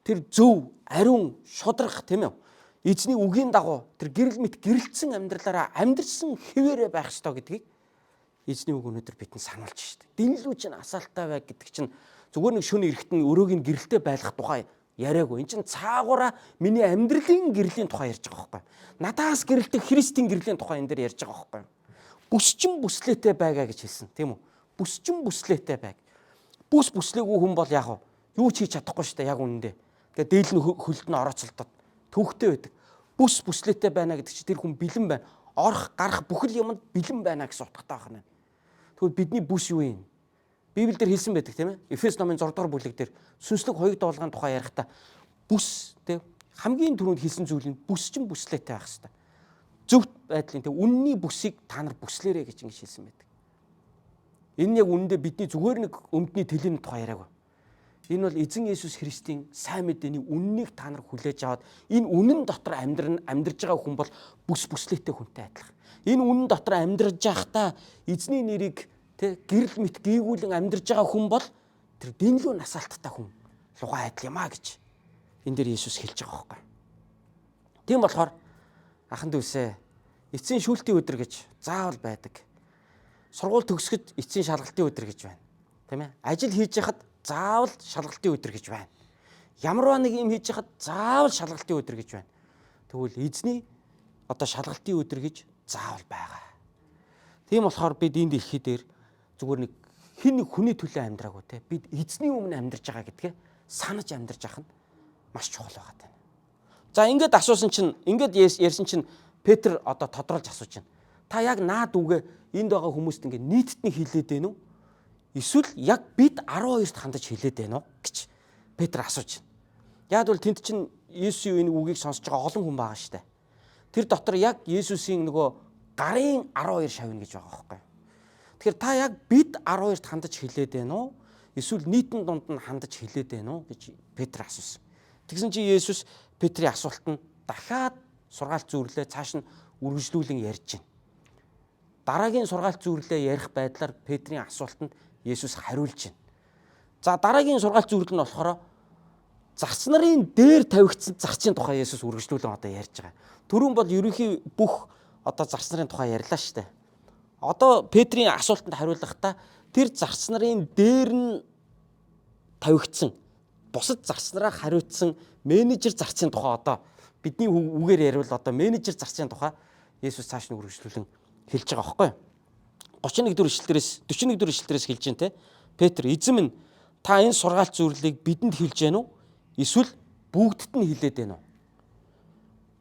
тэр зөв, ариун, шудрах тийм үү? Эзний үгийн дагуу тэр гэрэл мэт гэрэлтсэн амьдралаараа амьдрсан хэвээрээ байх ёстой гэдгийг эзний үг өнөөдөр бидэнд сануулж шít. Дэнлүү чинь асаалттай бай гэдэг чинь зүгээр нэг шөнө эрэхтэн өрөөг нь гэрэлтэй байлгах тухай яриаггүй. Энд чинь цаагаараа миний амьдралын гэрлийн тухай ярьж байгаа байхгүй. Надаас гэрэлтэх Христийн гэрлийн тухай энэ дээр ярьж байгаа байхгүй. Бүсчин бүслээтэй байгаа гэж хэлсэн, тийм үү? Бүсчин бүслээтэй байг. Бүс бүслээгүй хүн бол яг юу ч хийж чадахгүй шүү дээ яг үнэндээ. Тэгээ дээл нь хөлд нь орооцолдоод төвхтэй байдаг. Бүс бүслээтэй байна гэдэг чинь тэр хүн бэлэн байна. Орох, гарах бүхэл юмд бэлэн байна гэсэн утгатай байна. Тэгвэл бидний бүс юу юм? Библиэлд хэлсэн байдаг тийм ээ. Эфес номын 6 дугаар бүлэг дээр сүнслэг хоёуг дуулгын тухай ярихдаа бүс тийм хамгийн түрүүнд хэлсэн зүйл нь бүс чинь бүслээтэй байх хэрэгтэй. Зөвхт байдлын тийм үнний бүсийг та нар бүслээрэй гэж ингэж хэлсэн байдаг. Энэ яг үнэндээ бидний зүгээр нэг өмдний тэлийн тухай яриаг. Энэ бол эзэн Есүс Христийн сайн мэдээний үннийг та нар хүлээж аваад энэ үнэн дотор амьдарж байгаа хүн бол бүс бүслээтэй хүнтэй адилхан. Энэ үнэн дотор амьдарж байхдаа эзний нэрийг тэ гэрэл мэт гийгүүлэн амьдарж байгаа хүн бол тэр дэнлүү насаалттай хүн лугаа адил юм а гэж энэ дээр Есүс хэлж байгаа байхгүй. Тийм болохоор ахан дүүсээ эцсийн шүүлтийн өдөр гэж заавал байдаг. Сургууль төгсгöd эцсийн шалгалтын өдөр гэж байна. Тийм ээ? Ажил хийж яхад заавал шалгалтын өдөр гэж байна. Ямарваа нэг юм хийж яхад заавал шалгалтын өдөр гэж байна. Тэгвэл эзний одоо шалгалтын өдөр гэж заавал байгаа. Тийм болохоор бид энэ дэлхий дээр зүгээр нэг хэн нэг хүний төлөө амьдраагүй те. Бид эзний өмнө амьдарч байгаа гэдгээ санаж амьдарч явах нь маш чухал байгаа тань. За ингээд асуусан чинь, ингээд ярьсан чинь Петр одоо тодруулж асууж байна. Та яг наад үгээ энд байгаа хүмүүст ингээд нийтэд нь хэлээд байна уу? Эсвэл яг бид 12-т хандаж хэлээд байна уу гэж Петр асууж байна. Яг бол тэнд чинь Есүсийн энэ үгийг сонсож байгаа олон хүн байгаа шүү дээ. Тэр дотор яг Есүсийн нөгөө гарын 12 шавна гэж байгаа байхгүй. Тэгэхээр та яг бид 12-т хандаж хэлээд байна уу? Эсвэл нийтэн дунд нь хандаж хэлээд байна уу гэж Петр асуусан. Тэгсэн чинь Есүс Петрийн асуултанд дахиад сургаалт зүйрлээ цааш нь үргэлжлүүлэн ярьж байна. Дараагийн сургаалт зүйрлээ ярих байдлаар Петрийн асуултанд Есүс хариулж байна. За дараагийн сургаалт зүйрэл нь болохоор зарц нарын дээр тавигдсан зарчийн тухай Есүс үргэлжлүүлэн одоо ярьж байгаа. Түрүүн бол ерөнхий бүх одоо зарц нарын тухай ярьлаа шүү дээ. Одоо Петрийн асуултанд хариулахдаа тэр зарц нарын дээр нь тавигдсан бусад зарц нараа хариуцсан менежер зарцын тухай одоо бидний үгээр яриул одоо менежер зарцын тухай Есүс цааш нь үргэлжлүүлэн хэлж байгаа байхгүй юу? 31 дэх ишлэлдэрээс 41 дэх ишлэлдэрээс хэлж байна те. Петр, эзэм нь та энэ сургаалт зөвлөлийг бидэнд хэлж гэнэ үү? Эсвэл бүгдд нь хэлээд байна уу?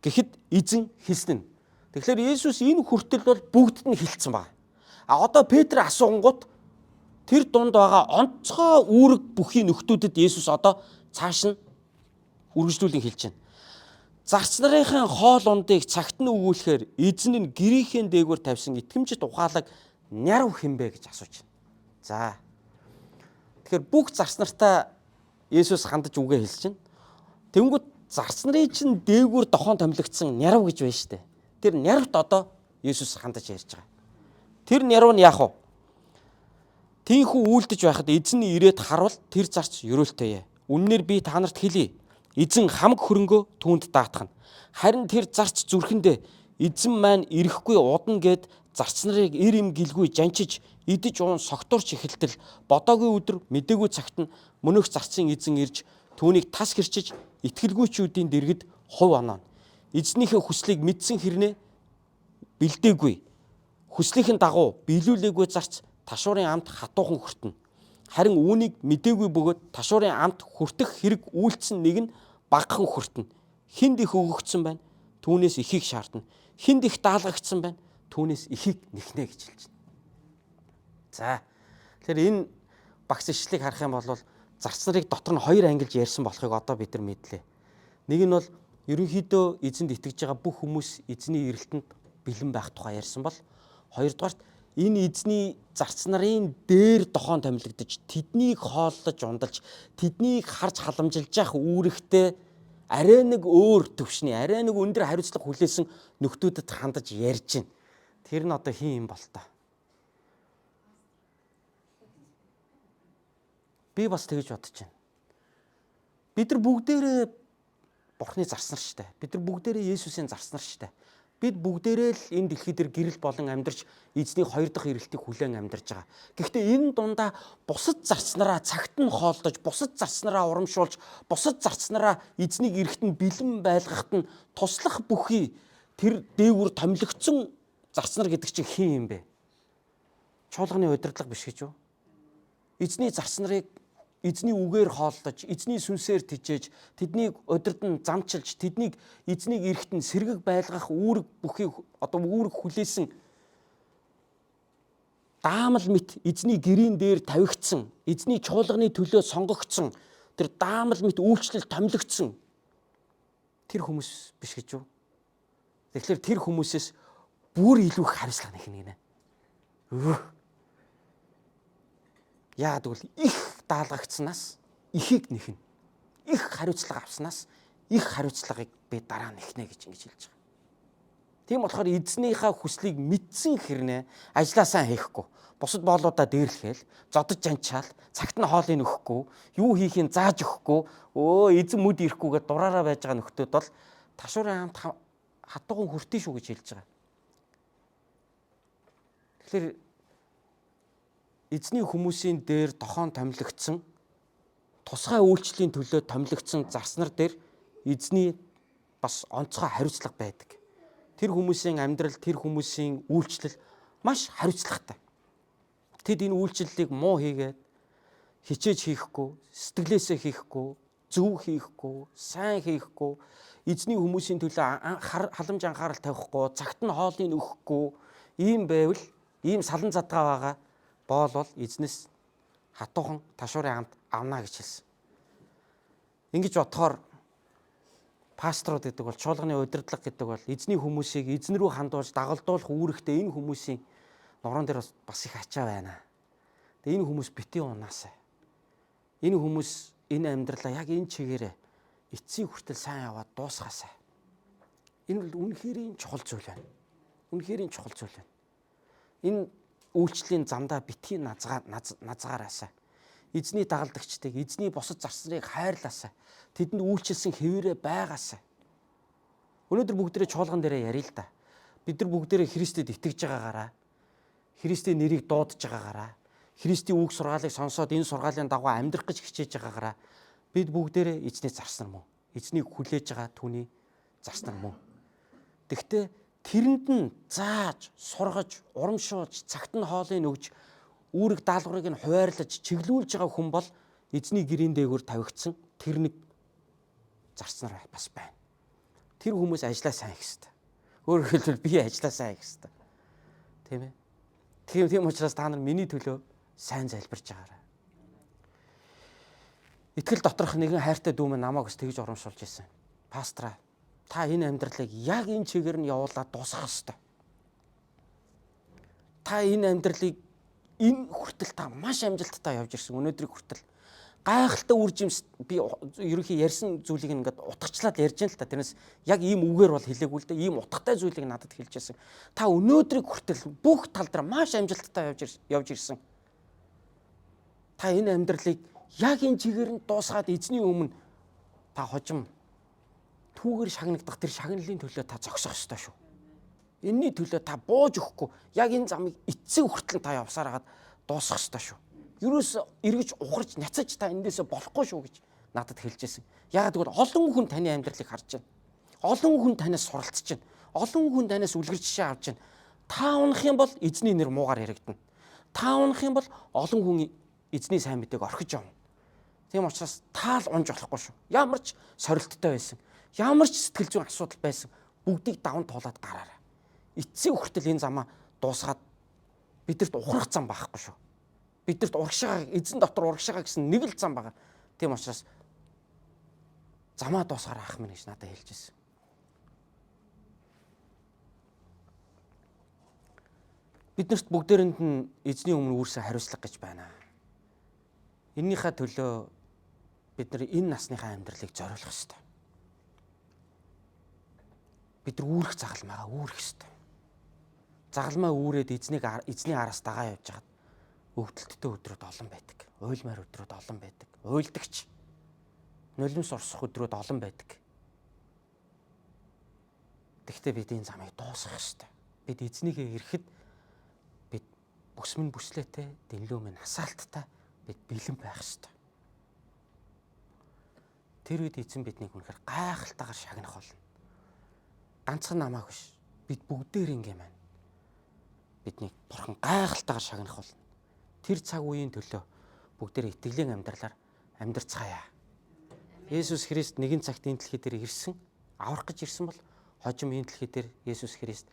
Гэхэд эзэн хэлсэн нь. Тэгэхээр Есүс энэ хүртэл бол бүгдд нь хэлсэн байна. А одоо Петр асуунгууд тэр дунд байгаа онцгой үүрэг бүхий нөхдүүдэд Есүс одоо цааш нь үргэлжлүүлэн хэлж байна. Зарц нарынхаа хоол ундыг цагт нь өгүүлэхээр эзэн нь гэрийнхээ дээгүүр тавьсан итгэмжит ухаалаг нярав хинбэ гэж асууж байна. За. Тэгэхээр бүх зарц нартаа Есүс хандаж үгээ хэлж байна. Тэнгүүт зарц нарын чинь дээгүүр дохоон томилогдсон нярав гэж байна штэ. Тэр нярвт одоо Есүс хандаж ярьж байгаа. Тэр нярав нь яах вэ? Тийнхүү үйлдэж байхад эзэн нь ирээд харвал тэр зарц ерөөлтэй. Үннээр би та нарт хэлье. Эзэн хамаг хөрөнгөө түүнд даатгана. Харин тэр зарц зүрхэндээ эзэн маань ирэхгүй удна гэд зарц нарыг эр им гэлгүй жанчиж идэж уун согтуурч эхэлтэл бодоогүй өдөр мдээгүй цагт нь мөнөөх зарцын эзэн ирж түүнийг тас хэрчиж итгэлгүйчүүдийн дэргэд хувь онооно. Эзнийхээ хүслийг мэдсэн хэрнээ бэлдээгүй. Хүслийнхэн дагуу биелүүлээгүй зарц ташуурын амт хатуухан хүртэнэ. Харин үүнийг мдээгүй бөгөөд ташуурын амт хүртэх хэрэг үйлдсэн нэг нь багахан хүртэнэ. Хүнд их өгөгдсөн байна. Түүнээс ихийг шаардна. Хүнд их даалгагдсан байна. Түүнээс ихийг нэхнэ гэж хэлж байна. За. Тэгэхээр энэ багц ишлэлийг харах юм бол зарц нарыг дотор нь хоёр ангилж ярьсан болохыг одоо бид нар мэдлээ. Нэг нь бол ерөнхийдөө эзэнд итгэж байгаа бүх хүмүүс эзний эрэлтэнд бэлэн байх тухай ярьсан бол хоёрдугаарт энэ эзний зарц нарын дээр дохоон томилогдож тэднийг хооллож ундалж тэднийг харж халамжилж явах үүрэгтэй арай нэг өөр төвшний арай нэг өндөр хариуцлага хүлээсэн нөхдүүдэд хандаж ярьж байна. Тэр нь одоо хин юм бол та. Би бас тэгж бодож байна. Бид нар бүгдээрээ Бурхны зарц нар штэ. Бид нар бүгдээрээ Есүсийн зарц нар штэ. Бид бүгдээрээ л энэ дэлхий дээр гэрэл болон амьдарч эзний хоёр дахь ирэлтийг хүлээн амьдарч байгаа. Гэхдээ энэ дундаа бусад зарц нараа цагт нь хоолдож, бусад зарц нараа урамшуулж, бусад зарц нараа эзнийг эрэхт нь бэлэн байлгахад нь туслах бүхий тэр дээгүр томилогдсон зарц нар гэдэг чинь хэн юм бэ? Чуулганы удирдлага биш гэж юу? Эзний зарц нарыг эзний үгээр хооллож, эзний сүнсээр тижээж, тэднийг удирдан замчилж, тэднийг эзнийг эрэхт нь сэргэг байлгах үүрэг бүхий одоо үүрэг хүлээсэн даамал мэт эзний гэрийн дээр тавигдсан, эзний чуулганы төлөө сонгогдсон тэр даамал мэт үйлчлэл томилогдсон тэр хүмүүс биш гэж юу? Тэгэхээр тэр хүмүүсээс бүр илүү их хариуцлага нэхнэ гинэ. Яагаад гэвэл их даалгагдсанаас ихийг нэхнэ. Их хариуцлага авснаас их хариуцлагыг би дараа нэхнэ гэж ингэж хэлж байгаа. Тийм болохоор эзнийхээ хүслийг мэдсэн хэрнээ ажлаасаа хийхгүй, бусад боолуудаа дээрлэхэл, зодож жанчаал, цагт нь хоолыг өгөхгүй, юу хийхин зааж өгөхгүй, өө эзэн мүд ирэхгүйгээ дураараа байж байгаа нөхдөөд бол ташуурын амт хатуухан хүртээ шүү гэж хэлж байгаа. Тэгэхээр эзний хүмүүсийн дээр дохоон томилогдсон тусгай үйлчлэлийн төлөө томилогдсон зарц нар дээр эзний бас онцгой хариуцлага байдаг. Тэр хүмүүсийн амьдрал, тэр хүмүүсийн үйлчлэл маш хариуцлагатай. Тэд энэ үйлчлэлийг муу хийгээд хичээж хийхгүй, сэтгэлээсээ хийхгүй, зөв хийхгүй, сайн хийхгүй, эзний хүмүүсийн төлөө халамж анхаарал тавихгүй, цагт нь хоолыг өгөхгүй ийм байвал, ийм салан задгаа байгаа боол бол эзнээс хатуухан ташуурын амт авна гэж хэлсэн. Ингэж бодохоор пасторууд гэдэг бол чуулганы удирдлага гэдэг бол эзний хүмүүсийг эзэн рүү хандуулж дагалдуулах үүрэгтэй энэ хүмүүсийн нуруунд дээр бас их ачаа байна. Тэгээ энэ хүмүүс битгий унаасай. Энэ хүмүүс энэ амьдралаа яг энэ чигээрээ эцсийн хүртэл сайн яваад дуусгаасай. Энэ бол үнэхээр чухал зүйл байна. Үнэхээр чухал зүйл байна. Энэ үйлчлэлийн замдаа битгий назгаараасай. Эзний дагалдагчдыг, эзний бусад зарсныг хайрлаасай. Тэдэнд үйлчилсэн хэвээрээ байгаасай. Өнөөдөр бүгдээрээ чуулган дээрээ ярил л да. Бид нар бүгдээрээ Христэд итгэж байгаагаараа, Христийн нэрийг дуудаж байгаагаараа, Христийн үг сургаалыг сонсоод энэ сургаалын дагуу амьдрах гэж хичээж байгаагаараа бид бүгдээрээ эзний зарснар мөн. Эзнийг хүлээж байгаа түүний зарснар мөн. Тэгвэл тэрэнд нь зааж, сургаж, урамшуулж, цагт нь хоолыг өгж, үүрэг даалгаврыг нь хуваарлаж, чиглүүлж байгаа хүн бол эзний гэрийн дээгүүр тавигдсан тэр нэг зарснаар бас байна. Тэр хүмүүс ажлаа сайн хийх ёстой. Өөрөөр хэлбэл би ажлаа сайн хийх ёстой. Тийм ээ. Тийм учраас та нар миний төлөө сайн залбирч байгаарай. Итгэл доторх нэгэн хайртай дүү минь намайг бас тэгж урамшуулж ирсэн. Пастраа, та энэ амьдралыг яг энэ чигээр нь явуулаад дуусгах ёстой. Та энэ амьдралыг энэ хүртэл та маш амжилттай явж ирсэн. Өнөөдрийг хүртэл гайхалтай үр жимс би ерөнхий ярьсан зүйлийг ингээд утгачлаад ярьж байна л та. Тэрнээс яг ийм үгээр бол хэлээгүй л дээ. Ийм утгатай зүйлийг надад хэлж байсан. Та өнөөдрийг хүртэл бүх тал дээр маш амжилттай явж ирсэн. Та энэ амьдралыг яг энэ чигээр нь дуусгаад эзний өмнө та хожим түүгээр шагнагдах тэр шагналын төлөө та зогсох ёстой шүү. Энийний төлөө та бууж өгөхгүй яг энэ замыг эцсийн хүртэл та явсаар хагаад дуусгах ёстой шүү. Ерөөс эргэж ухарч няцаж та эндээсээ болохгүй шүү гэж надад хэлж байсан. Яагаад гэвэл олон хүн таны амьдралыг харж байна. Олон хүн танаас суралцж байна. Олон хүн танаас үлгэр жишээ авч байна. Та унах юм бол эзний нэр муугаар яригдана. Та унах юм бол олон хүн эзний сайн мэдээг орхиж явна. Тийм учраас таал унж болохгүй шүү. Ямар ч сорилттой байсан, ямар ч сэтгэл зүйн асуудал байсан бүгдийг даван туулаад гараарай. Эцсийн хүртэл энэ замаа дуусгаад бидэрт ухрах зам байхгүй шүү. Бидэрт урагшаага эзэн дотор урагшаага гэсэн нэг л зам байгаа. Тийм учраас замаа дуусгаар ах минь гэж надад хэлж ирсэн. Биднэрт бүгдээрэнд нь эзний өмнө үүрсэн хариуцлага гэж байна. Эннийхээ төлөө бид нар энэ насныхаа амьдралыг зориулах ёстой. Бид нар үүрэх загалмаагаа үүрэх ёстой. Загалмаа үүрээд эзний араас дагаа явж хагаад өвдөлттэй өдрүүд олон байдаг. Уйлмаар өдрүүд олон байдаг. Уйлдагч нулимс орсох өдрүүд олон байдаг. Тэгвэл бид энэ замыг дуусгах ёстой. Бид эзнийгээ ирэхэд бид бүс минь бүслээтэй, дэнлүү минь асаалттай бид бэлэн байх ёстой. Тэр үед эзэн биднийг үнэхээр гайхалтайгаар шагнах болно. Ганцхан намайг биш. Бид бүгдээр ингэ маань. Биднийг бурхан гайхалтайгаар шагнах болно. Тэр цаг үеийн төлөө бүгдээр итгэлийн амьдралаар амьдарцгаая. Есүс Христ нэгэн цагт энэ дэлхий дээр ирсэн, аврах гэж ирсэн бол хожим энэ дэлхий дээр Есүс Христ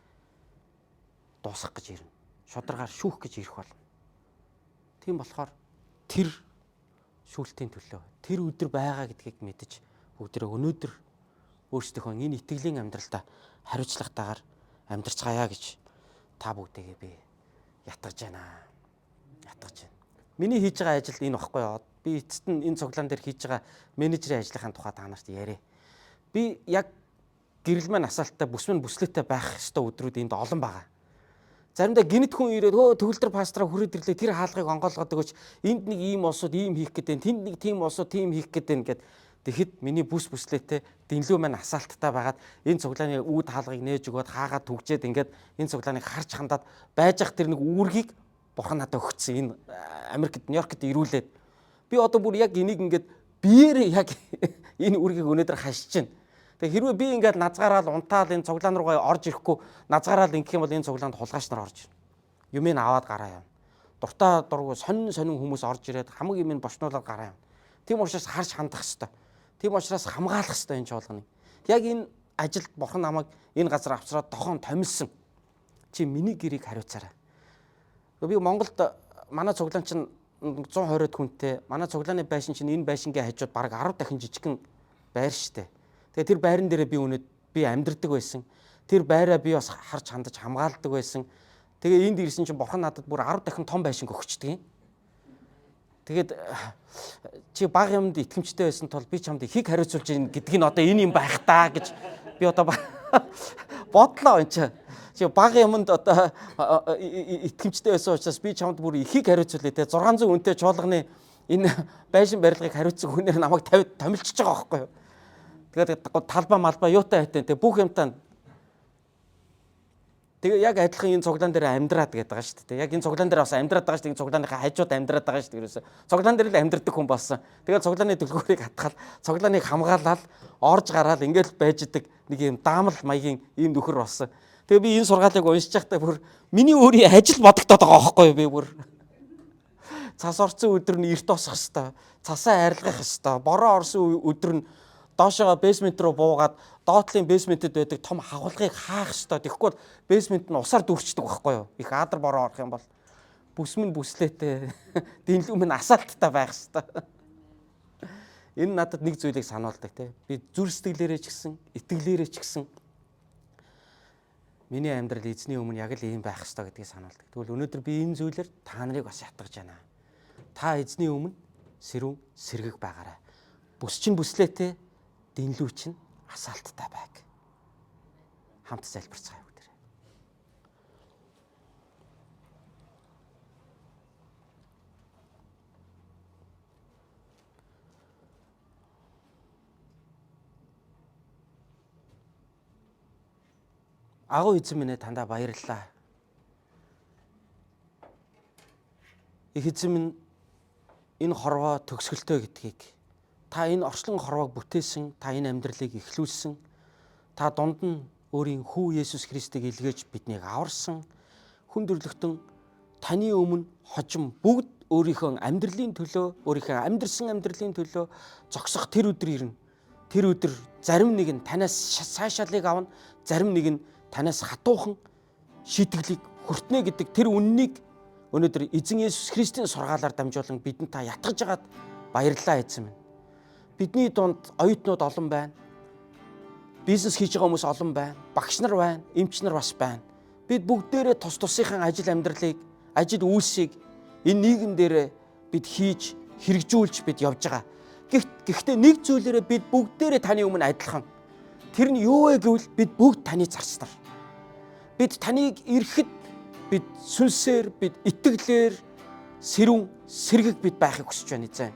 дуусгах гэж ирнэ. Шударгаар шүүх гэж ирэх болно. Тийм болохоор тэр шүүлтийн төлөө тэр өдөр байгаа гэдгийг мэдэж бүгдээрээ өнөөдөр өөрсдийнхөө энэ итгэлийн амьдралдаа хариуцлагатайгаар амьдарцгаая гэж та бүгдээгээ би ятгаж байна. Ятгаж байна. Миний хийж байгаа ажил энэ багхгүй юу? Би эцэст нь энэ цуглаан дээр хийж байгаа менежерийн ажлынхаа тухай та нарт яриа. Би яг гэрэл маань асаалттай, бүс минь бүслээтэй байх ёстой өдрүүд энд олон байгаа. Заримдаа гинэт хүн ирээд өө төгөлдөр пастраа хүрээд ирлээ тэр хаалгыг онгойлгоод өгөөч энд нэг ийм улсууд ийм хийх гэдэг, тэнд нэг тийм улсууд тийм хийх гэдэг гэд тэгэхэд миний бүс бүслээтэй дэнлүү маань асаалттай байгаад энэ цуглааны үүд хаалгыг нээж өгөөд хаагаад түгжээд ингээд энэ цуглааныг харж хандаад байж ах тэр нэг үүргийг бурхан надад өгсөн. Энэ Америкт Нью-Йоркт ирүүлээд би одоо бүр яг энийг ингээд биеэрээ яг энэ үүргийг өнөөдөр хашиж байна. Тэгээ хэрвээ би ингээд назгаараал унтаал энэ цуглаан руугаа орж ирэхгүй назгаараал ингэх юм бол энэ цуглаанд хулгайч нар орж ирнэ. Юмыг аваад гараа явна. Дуртай дургу сонин сонин хүмүүс орж ирээд хамаг юмыг бочнуулаад гараа явна. Тийм учраас харж хандах хэвээр. Тийм учраас хамгаалах хэвээр энэ чуулганыг. Яг энэ ажилд бурхан намайг энэ газар авчраад тохон томилсон. Чи миний гэрийг хариуцаарай. Би Монголд манай цуглаан чинь 120-од хүнтэй, манай цуглааны байшин чинь энэ байшингийн хажууд бараг 10 дахин жижигхэн байр штэ. Тэгээ тэр байран дээрээ би үнэд би амьдардаг байсан. Тэр байраа би бас харж хандаж хамгаалдаг байсан. Тэгээ энд ирсэн чинь бурхан надад бүр 10 дахин том байшин өгчдөг юм. Тэгээд чи бага юмд итгэмжтэй байсан тул би чамд ихийг хариуцуулж ийн гэдг нь одоо энэ юм байх таа гэж би одоо бодлоо энэ чи. Чи бага юмд одоо итгэмжтэй байсан учраас би чамд бүр ихийг хариуцуулъя те 600 үнэтэй чуулганы энэ байшин барилгыг хариуцсан хүнээр намайг томилчиж байгаа байхгүй юу. Тэгээд талбай малбай юутай хайтай те бүх юмтаа. Тэгээ яг адилхан энэ цуглаан дээр амьдраад гэдэг байгаа шүү дээ. Яг энэ цуглаан дээр бас амьдраад байгаа шүү дээ. Энэ цуглааныхаа хажууд амьдраад байгаа шүү дээ. Ерөөсөө цуглаан дээр л амьдрдаг хүн болсон. Тэгээд цуглааны түлхүүрийг хатгаал, цуглааныг хамгаалал, орж гараал ингээл байж идэг нэг юм даамал маягийн ийм нөхөр болсон. Тэгээ би энэ сургаалыг уншиж байхдаа бүр миний өөрийн ажил бодогдоод байгаа байхгүй юу би бүр. Цас орсон өдөр нь эрт босох хэвээр, цасаа арилгах хэвээр, бороо орсон өдөр нь доошоогоо basement руу буугаад доотлын basement эд байдаг том хавхлагыг хаах ёстой. Тэгэхгүй бол basement нь усаар дүүрчдэг байхгүй юу? Их аадар бороо орох юм бол бүсэм нь бүслээтэй, дэнлүүм нь асаалттай байх ёстой. Энэ надад нэг зүйлийг сануулдаг те. Би зүр сэтгэлээрээ ч гэсэн, итгэлээрээ ч гэсэн миний амьдрал эзний өмнө яг л ийм байх ёстой гэдгийг сануулдаг. Тэгвэл өнөөдөр би энэ зүйлээр та нарыг бас ятгах байна. Та эзний өмнө сэрүүн сэргэг байгаарай. Бүс чинь бүслээтэй, дэнлүү чинь асаалттай байг. Хамт залбирцгаая бүгдээрээ. Агуу эзэн минь ээ, таньдаа баярлалаа. Их эзэн минь, энэ хорвоо төгсгөлтэй гэдгийг, та энэ орчлон хорвоог бүтээсэн, та энэ амьдралыг эхлүүлсэн, та дунд нь өөрийн хүү Есүс Христийг илгээж биднийг аварсан, хүн төрлөختөн таны өмнө хожим бүгд өөрийнхөө амьдралын төлөө, өөрийнхөө амьдрсан амьдралын төлөө зогсох тэр өдөр ирнэ. Тэр өдөр зарим нэг нь танаас сайшаалыг авна, зарим нэг нь танаас хатуухан шийтгэлийг хүртнэ гэдэг тэр үннийг өнөөдөр эзэн Есүс Христийн сургаалаар дамжуулан бидэнд та ятгах жагаад баярлалаа эзэн минь. Бидний дунд оюутнууд олон байна. Бизнес хийж байгаа хүмүүс олон байна. Багш нар байна, эмч нар бас байна. Бид бүгдээрээ тус тусынхаа ажил амьдралыг, ажил үйлсийг энэ нийгэм дээрээ бид хийж, хэрэгжүүлж бид явж байгаа. Гэхдээ нэг зүйлээрээ бид бүгдээрээ таны өмнө адилхан. Тэр нь юу вэ гэвэл бид бүгд таны зарц нар. Бид таныг ирэхэд бид сүнсээр, бид итгэлээр сэрүүн сэргэг бид байхыг хүсэж байна эзэн.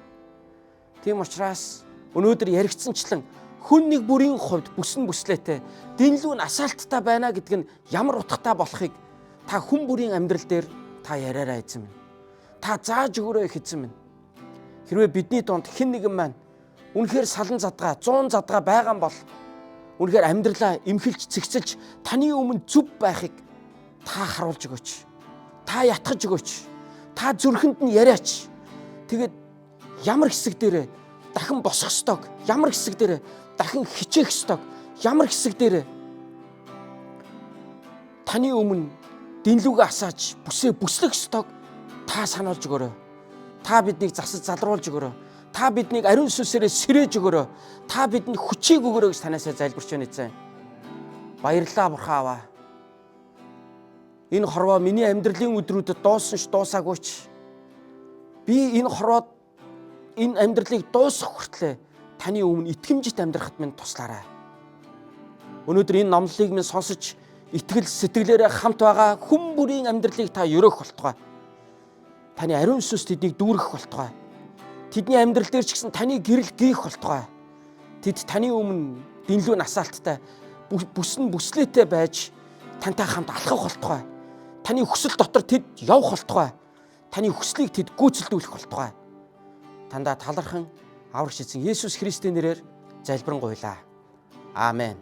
Тийм учраас өнөөдөр яригдсанчлан хүн нэг бүрийн хувьд бүсэн бүслээтэй, дэнлүү нь асаалттай байна гэдг нь ямар утгатай болохыг та хүн бүрийн амьдрал дээр та яриарай эзэн минь. Та зааж өгөөрэй их эзэн минь. Хэрвээ бидний дунд хэн нэгэн маань үнэхээр салан задгаа, 100 задгаа байгаа бол үнэхээр амьдралаа эмхэлж, цэгцэлж таны өмнө зөв байхыг та харуулж өгөөч. Та ятгах өгөөч. Та зүрхэнд нь яриач. Тэгээд ямар хэсэг дээрээ дахин босох ёстойг, ямар хэсэг дээрээ дахин хичээх ёстойг, ямар хэсэг дээрээ таны өмнө дэнлүүгээ асааж бүсээ бүслэх ёстойг та сануулж өгөөрэй. Та биднийг засаж залруулж өгөөрэй. Та биднийг ариун сүнсээрээ сэрээж өгөөрэй. Та бидэнд хүчийг өгөөрэй гэж танаасаа залбирч байна эзэн. Баярлалаа бурхан аваа. Энэ хорвоо миний амьдралын өдрүүдэд дууссан ч дуусаагүй ч би энэ хорвоод энэ амьдралыг дуусгах хүртлээр таны өмнө итгэмжит амьдрахад минь туслаарай. Өнөөдөр энэ номлолыг минь сонсож итгэл сэтгэлээрээ хамт байгаа хүн бүрийн амьдралыг та ерөөх болтугай. Таны ариун сүнс тэднийг дүүргэх болтугай. Тэдний амьдрал дээр ч гэсэн таны гэрэл гийх болтугай. Тэд таны өмнө дэнлүү насаалттай, бүсэн бүслээтэй байж тантай хамт алхах болтугай. Таны хүсэл дотор тэд явах болтугай. Таны хүслийг тэд гүйцэлдүүлэх болтугай. Тандаа талархан аврагч эзэн Есүс Христийн нэрээр залбирanгуйлаа. Аамен.